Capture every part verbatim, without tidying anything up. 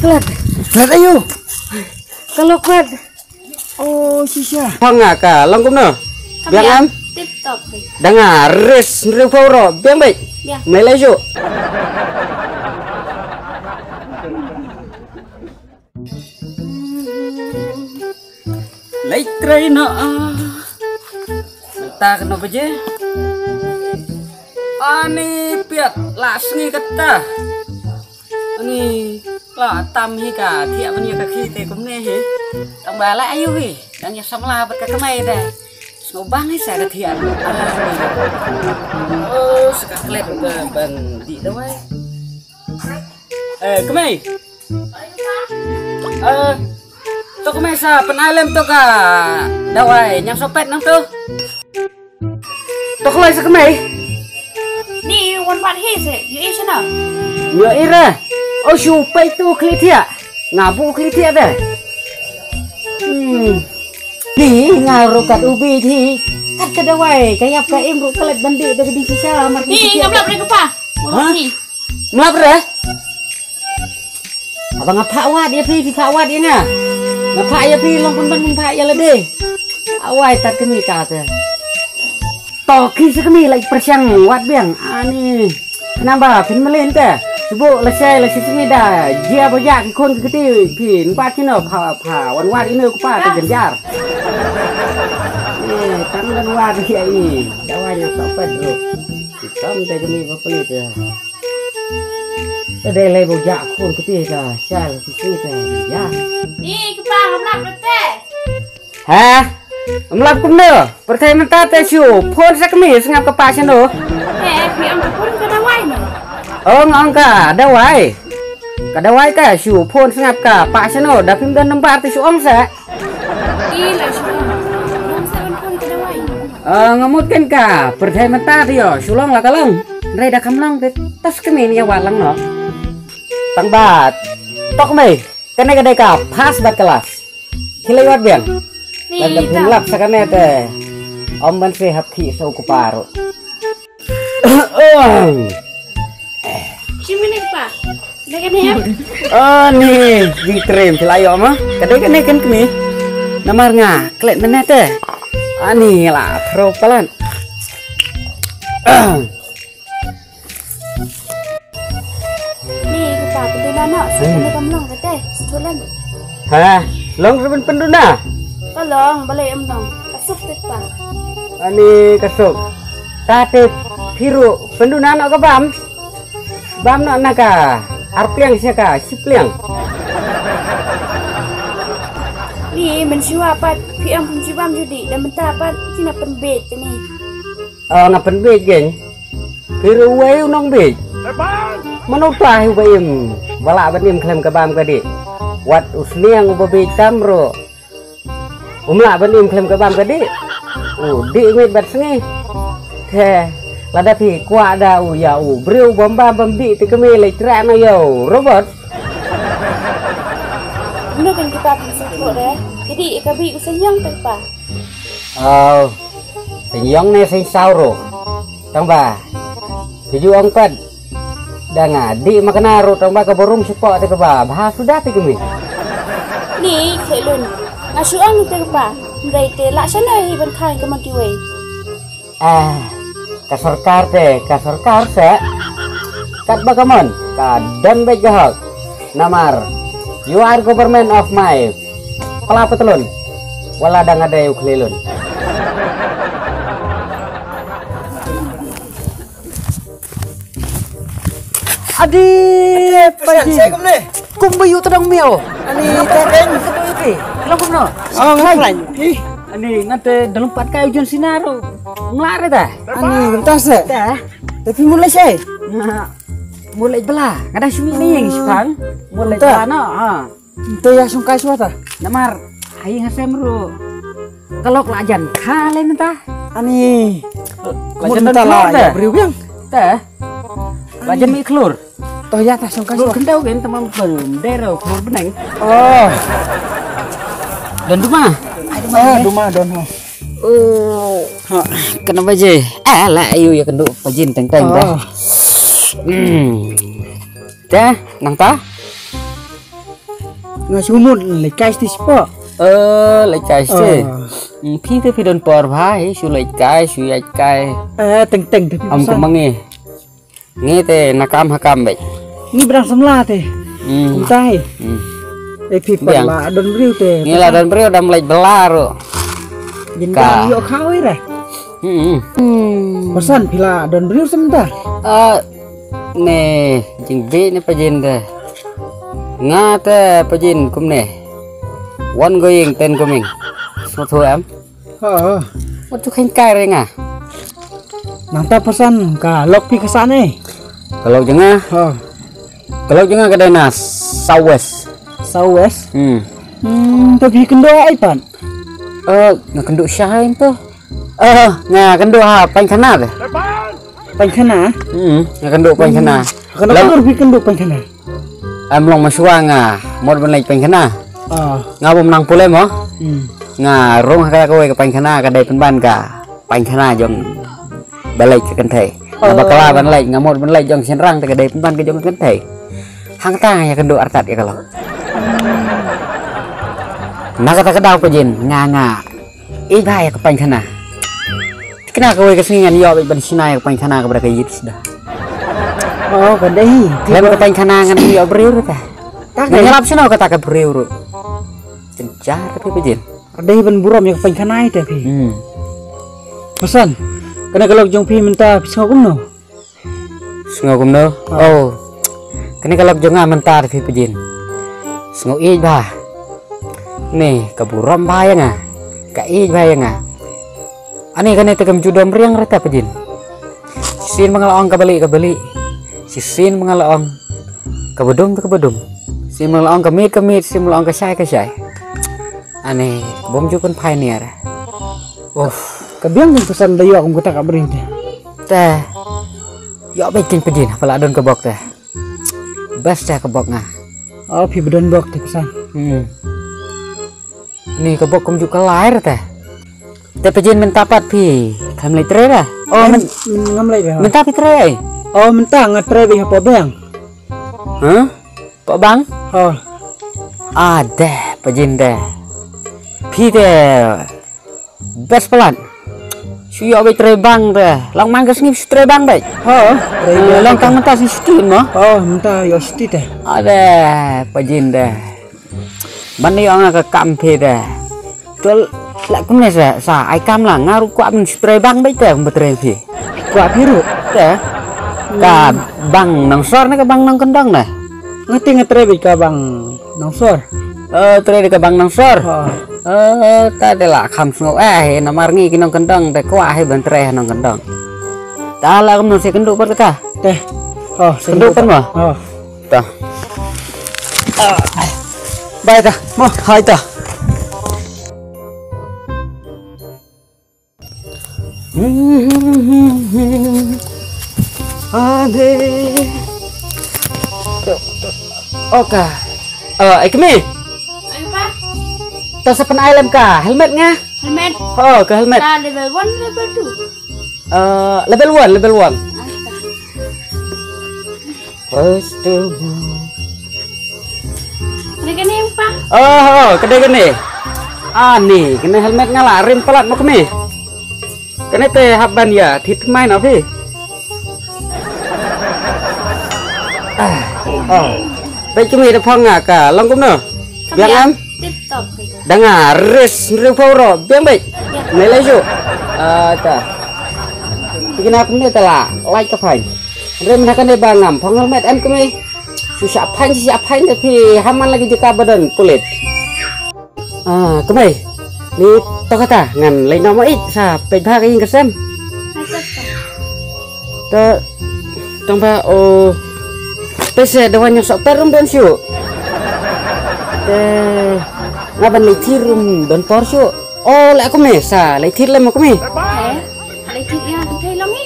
Klet. Klet aïu? Ka lok klet. Oh, shisha. Pang nga ka long kumno? Biang am? Tip top. Da nga res nriu pau ro. Biang bek. Biang. Mai lai ju. Leit trei noh. Mynta katno baje? Ani piat la sngi kata. Ani la tam hi ka thiah ban ïa ka khi te kumne hi. Tang ba la aïu hi. Dang ïa samla bad ka kmai da. Sngewbang hi sa ka thiah. Oh, sa ka klet ba ban dih dawai. Eh, kmai. Eh, to kmai sa pynai lem to ka dawai ñiangso pet nangto. To kloi sa kmai. Ni wan wat hi se, ïohi shano? Ïohi re. Oh, shu peit to khlieh thiah. Nga buh khlieh thiah de. Hmm. Ni nga ruh kat u bit hi. Kat ka dawai ka ïap ka im ruh klet ban dih da ka ding shisha mar. Ni ngam lap re kpa. Hah? Mlap re. Haba nga phah wad ïa phi, phi phah wad ïa nga. Nga phah ïa phi long pynban, phi phah ïa lade. Awai tat kmie ka te. To ki sa kmie leit pyrshang wad biang. Ani. Namar ba phin mlien te. Shu buh lashai lashai kmie da jia ba ïa ki khun ki kti phin wad kino phah phah wan wad ino kpa te jynjar. Eh, tang ban wad ïa i. Dawai ñiangso pet ruh. Ki kam te kmie ba pynleit te. Te dei lei ba u jah khun kti ka shai la shisha te ïa. Ni kpa ngam lap re te. Ha? Ngam lap kumno? Pyrthei mynta te shu phone sa kmie sngap ka pah shano. Eh, phi ong ka phone ka dawai ne? Ong ong ka dawai. Ka dawai ka shu phone sngap ka pah shano da phim don nambar te shu ong sa. Ila shu long sa ban phone ka dawai. Ah, nga mut ken ka pyrthei mynta te ïoh shu long la ka long. Hynrei da kam long te tas kmie ïa wad lang noh. Tang ba to kmie kane ka dei ka pass bad ka last. Khie leit wad biang. Ni. Lada phim lap sa kane te ym ban shu hap khih sa u kpa ruh. Shi minit pa. Dah kena ya? Oh, ni jingtrem phi la ïoh ma. Ka dei kane kan kmie. Namar nga klet mynne te. Ani la thro palat. Ni kpa pynduna noh, sa kane kam long kata. Suthulan. Ha, long sa ban pynduna? Ka long, balei em long? Ka suk te kpa. Ani ka suk. Ka te phi ruh pynduna noh ka bam. Bam noh na ka arpliang sha ka shipliang. Ni mynshuwa pat phi em pynshibam judi da mynta pat kina pynbeit ni. Oh, nga pynbeit kein. Phi ruh uwei u nongbeit. Mano uta hi uba im, ba lah ban im khlem ka bam ka dih. Wat u sniang uba beit tam ruh um lah ban im khlem ka bam ka dih. U dih miet bad sngi. Te lada phi kwah da u ïa u briew bym bam bym dih te kmie leit treh noh ïa u robot. Mano kan kita phi sngewthuh re. Jadi ka bih u seiñong te kpa. Aw, seiñong ne seiñsaw ruh. Tang ba phi ju ong pat da nga dih ma kane ruh tang ba ka burom shapoh te kaba bha suda te kmie. Ni khlun. Nga shu ong te kpa. Hynrei te lah shano hi ban kha ka mon kiwei. Ah, ka sorkar te ka sorkar se. Katba ka mon ka don beit ka hok. Namar you are government of my pala patlun. Wala da nga dei u khlelun. Adi, paji. Kumba yu tadong miau. Ani, tadong. Long kumno? Oh, ngapain? Ani, ngate dalam pat kai ujian sinar. Ngelar dah. Ani, bentar sih. Dah. Tapi mulai sih. Mulai bela. Ngada sumi ni, Sepang. Mulai bela no. Ha. Nte ïa shongkai shuwa ta. Namar ai nga sem ruh. Ka lok la jan kha le mynta. Ani. La jan mynta la ïa briew biang. Te. La jan mi khlur. To ïa ta shongkai shuwa. Khlur khyndau gen tamam pynde ro khlur bneng. Oh. Don duma. Ah, duma don ho. Oh. Ha, kena baje. Ah, la ayu ïa kendu pajin teng teng dah. Hmm. Te nangta. Nga shu mut leit kai shisha. Eh, leit kai shisha. Phi te phi don por bha hi, shu leit kai, shu ïaid kai. Eh, teng teng te phi. Am ka mangi. Ngi te na kam ha kam beit. Ngi brang samla te. Hmm. Kumta hi. Hmm. Eh, phi pala don briew te. Ngi la don briew dam leit bela ruh. Jin ka ïoh khaw ira. Hmm. Pasan phi la don briew sem ta. Ah, ne, jing be ne pajin te. Nga te pajin kumne. One going, ten coming. Sngewthuh em? Ha. Wat tu khein kai re nga. Nangta pasan ka lok phi ka sa ne. Ka lok jong nga. Ha. Ka lok jong nga ka dei na South West. South West? Hmm. Hmm, to phi kynduh ai pat? Eh, nga kynduh sha hai to. Eh, nga kynduh ha Paikhana te. Paikhana? Hmm, nga kynduh Paikhana. Kynduh phi kynduh Paikhana? Em long mashuwa nga mut ban leit Paikhana. Ah. Nga bym nang pule mo. Hmm. Nga rung ha ka kawei ka Paikhana ka dei pynban ka Paikhana jong ba leit ka kynthei. Nga ba kala ban leit nga mut ban leit jong shynrang te ka dei pynban ka jong ka kynthei. Hangta nga ïa kynduh artat ïa ka lok. Na kata ka daw pajin nga nga ïeit bha ïa ka Paikhana. Kane kawei ka sngi ngan ïoh beit ban shna ïa ka Paikhana kaba da ka ïit sda. Oh, ka dei. Lem ka Paikhana ngan ïoh briew ruh ta. Ngan ïalap shano kata ka briew ruh. Jynjar ka phi pajin. Ka dei ban burom ïa ka Paikhana ïa ta phi. Hmm. Pasan. Kane ka lok jong phi mynta phi sngew kumno? Sngew kumno? Oh. Kane ka lok jong nga mynta te phi pajin. Sngew ïeit bha. Ne ka burom bha ïa nga. Ka ïeit bha ïa nga. Ani kane te kam ju dom riang re ta pajin. Shisien ba nga la ong ka bali ka bali. Shisien ba nga la ong ka badum te ka badum. Shisien ba nga la ong ka miet ka miet, shisien ba nga la ong ka shai ka shai. Ani bym ju kun pioneer. Uff. Ka biang kum pasan da ïoh kum kata ka briew te. Te. Ïoh beit kin pajin, haba la don ka bok te. Best te ka bok nga. Oh, phi ba don bok te pasan. Hmm. Ni ka bok kum ju ka lai re te. Te pajin mynta pat phi. Kam leit trei re? Oh, ngam leit re. Mynta phi trei ai? Oh, mynta nga trei beit ha Pobeng. Huh? Pobeng? Oh. Ah, deh, pajin deh. Phi te Best palat. Shu ïoh beit trei bank te. Long man ka sngi shu trei bank beit. Ha, trei bank. Long tang mynta shu shu mo. Oh, mynta ïoh shu te. Ade, pajin te. Ban ïoh nga ka kam phi te. Tol la kumne sa, sa ai kam la nga ruh kwah ban shu trei bank beit te, ba trei phi. Kwah phi ruh. Te. Ka bank Nongsor ne ka bank Nongkyndong ne? Nga te nga trei beit ka bank Nongsor. Oh, trei da ka bank Nongsor. Oh. Oh, ta te la kham sngew eh, namar ngi ki Nongkyndong te kwah hi ban trei Nongkyndong. Ta la kumno sa kynduh pat ka? Te. Oh, sa kynduh pat mo? Oh. Ta. Bai ta. Mo, hai ta. Ade. Oka. Eh, ai kmie. Ayo, Pa. To sa pynai lem ka helmet nga. Helmet. Oh, ka helmet. Ta level one, level two. Eh, level one, level one. Ayo, Pa. First of all. Kane kane, Pa. Oh, oh, kane kane. Ah, ni, kane helmet nga la rim palat mo kmie. Kane te hap ban ïa thied mai na phi. Ah, oh. Peit kmie da phong nga ka long kumno? Biang em? Tip top. Da nga ris nriu pau ro, biang beit. Biang. Nai lai ju. Ah, ta. Tikna kumne ta la, lai ka phain. Rim na kane ba ngam phong helmet em kmie. Shu sha phain, shu sha phain te phi haman lagi jaka ba don pulit. Ah, kmie. Ni to kata ngan lai na mo it sa peit bha ka ïing ka sem. Ta, tang ba, oh, pese da wan nyang sok perum don shu. Te, nga ban leit thied rum don por shu. Oh, la kumne sa leit thied lem kumne. Eh, leit thied ïa kynthei long i.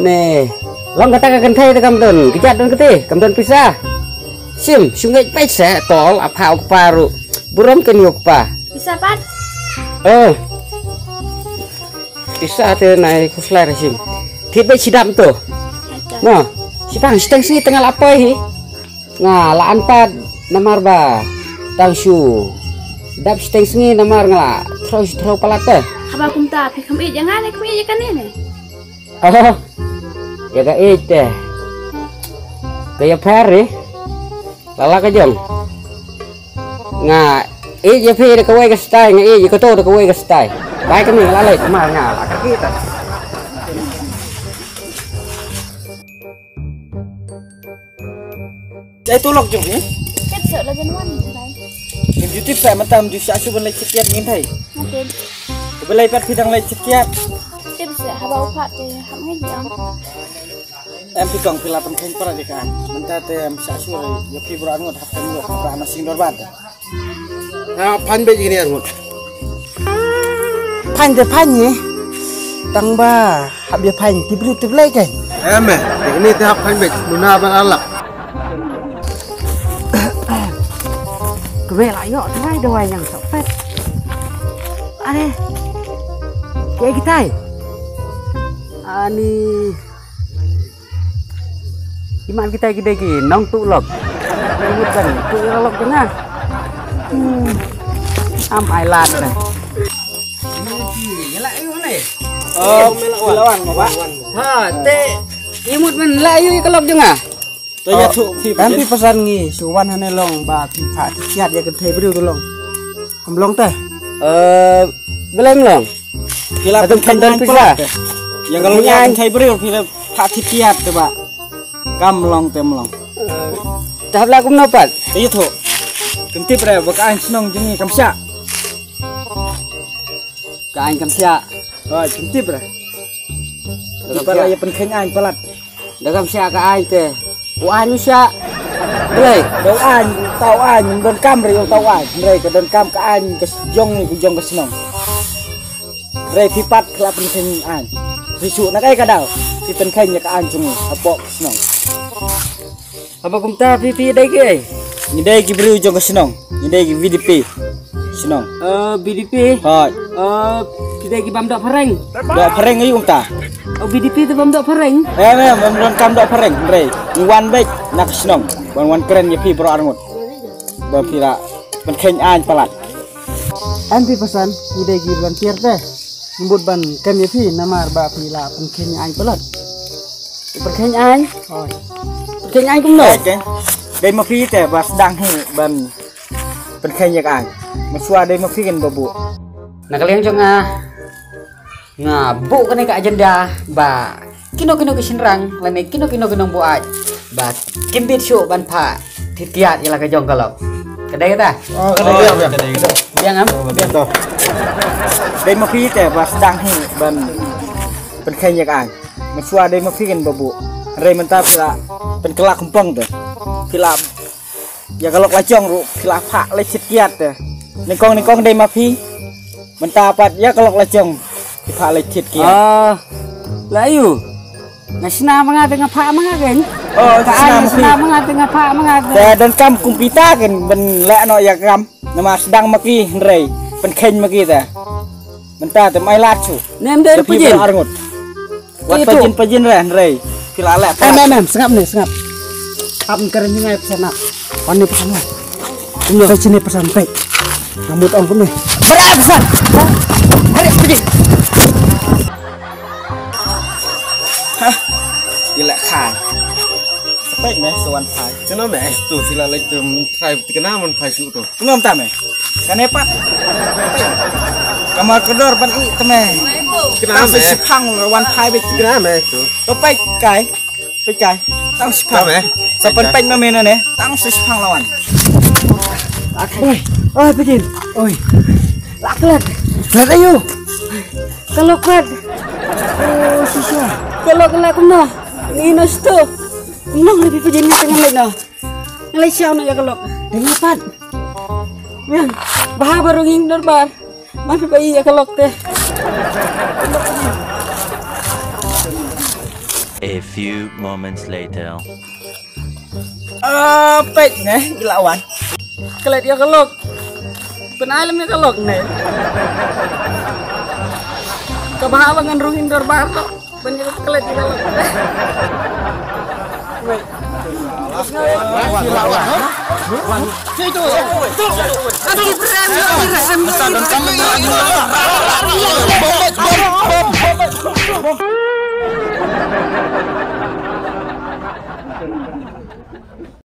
Ne, long kata ka kynthei te kam don, kjat don kata, kam don pisa. Sim, shu ngeit peit se, tol, apa u kpa ruh. Burom ken u kpa. Pisa pat? Eh. Pisa te nai khuslai ra sim. Thied beit shi dam to. Acha. No, shi pang shi teng shi teng la poi hi. Nga la an pat Namar ba tang shu dap shiteng sngi namar nga la thraw shi thraw palat te. Haba kumta phi kham ïeit ïa nga ne kham ïeit ïa kane ne? Oh, ïa ka ïeit te ka ïapher ri. Lala ka jong. Nga ïeit ïa phi da kawei ka style, nga ïeit ïa kato da kawei ka style. Bai kane nga la leit namar nga la ka kita. Kaei tu lok jong phi? Tip sa la jan wan, bai. Ngim ju tip sa mynta ngim ju shah shuh ban leit shit kiat ngin thei. Nga tip. Te balei pat phi dang leit shit kiat? Tip sa haba u phah te hap ngi jam. Em phi kong phi la pynkheiñ para de kan. Mynta te em shah shuh ïa phi bro ngut hap ngut hap na sing dorbar te. Ha, phan bej ini ngut. Phan te phan ni. Tang ba hap ïa phan tip lu tip lei kan. Em eh, ini te hap phan bej muna ban alak. Kwe la ïoh trai dawai yang sopet. Are. Ke kitai. Ani Iman kita ki dei ki nong tu lok. Ngut kan tu ira lok tengah. Hmm. Am ai lad kan. Oh, lawan mo ba. Ha, te imut men la yu ka lok jong ah. To ya tu phi. Kan phi pasan ngi suwan hane long ba phi pha ti siat ya kan thei bru tu long. Kam long te. Eh, belai long. Phi la pynkheiñ aiñ palat te. Ïa ka long ïa ka thei briew phi la phah thit kiat te ba. Kam long te mlong. Te hap la kumno pat? Te ïathuh. Kin tip re ba ka aiñ shnong jong ngi kam shah. Ka aiñ kam shah. Hooid, kin tip re. Tip re ïa pynkheiñ aiñ palat. Da kam shah ka aiñ te. U aiñ u shah. Blei. Da u aiñ, u ta u aiñ, ym donkam re u ta u aiñ. Hynrei ka donkam ka aiñ ka jong ni ka jong ka shnong. Hynrei phi pat phi la pynkheiñ aiñ. Phi shu na kai ka daw. Phi pynkheiñ ïa ka aiñ jong ni hapoh ka shnong. Haba kumta phi phi dei ki ei? Ngi dei ki briew jong ka shnong. Ngi dei ki V D P. Shnong. Eh, V D P. Hooid. Eh, phi dei ki bam doh phareng. Doh phareng ayu kumta. Oh, V D P te bam doh phareng. Eh, eh, bam doh kam doh phareng. Hynrei ngi wan beit na ka shnong. Wan wan kren ïa phi bro arngut. Ba phi la pynkheiñ aiñ palat. Em phi pasan, ngi dei ki volunteer te. Ngi mut ban kem ïa phi namar ba phi la pynkheiñ aiñ palat. Pynkheiñ aiñ? Hooid. Pynkheiñ aiñ kumno? Hooid, eh. Dei ma phi te ba sdang hi ban pynkheiñ ïa ka aiñ. Mynshuwa dei ma phi kin ba buh. Na ka liang jong nga, nga buh kane ka agenda ba kino kino ki shynrang lane kino kino ki nongbuaid ba kim bit shuh ban phah thit kiat ïa la ka jong ka lok. Ka dei kata? Oh, ka dei, ka dei, ka dei. Biang am? Biang. Dei ma phi te ba sdang hi ban pynkheiñ ïa ka aiñ. Mynshuwa dei ma phi kin ba buh. Hynrei mynta phi la pynkylla kumpong te. Phi la Ïa ka lok la jong ruh phi la phah leit shit kiat te. Nyngkong nyngkong dei ma phi. Mynta pat ïa ka lok la jong phi phah leit shit kiat. Ah. La yu. Nga shna ma nga te nga phah ma nga ken. Oh, ka ai nga shna ma nga te nga phah ma nga te. Te donkam kumpi ta ken ban leh noh ïa ka kam. Namar sdang ma ki hynrei pynkheiñ ma ki te. Mynta te mai lad shu. Nem dei phi pajin. Arngut. Wat pajin pajin re hynrei. Phi la leh. Em em em sngap ne sngap. Ap kren ni ngai psan na. Wan ni psan na. Kumno sa chini psan pe. Namut ong kumne. Bara psan. Hari pajin. Hah. Ila khai. Sepek me sewan khai. Chino me tu sila lek tu trai tikna mon khai su tu. Pynnom ta me. Kane pat. Kamar kordor ban i teme. Kena me. Tang su shipang wan phai bit. Kena me tu. To pek kai. Pek kai. Tang shipang. Kena me. Sa pan pek ma me na ne. Tang su shipang lawan. Oi, oi pek in. Oi. Lak lak. Lak ayo. Ka lok pat. Oh, shisha. Ka lok lak kumno. Ni no sto. Nong ni pek in ni tengah lek no. Ngalai siaw na ïa ka lok. Deng pat. Mian, baha ba rung ïing dorbar. Mah ba ïa ka lok te. A few moments later. Ah, pek ne, ila wan. Klet ïa ka lok. Pynai lem ïa ka lok ne. Ka baha ba ngan rung ïing dorbar to. Ban ïa ka klet ïa ka lok. Wei.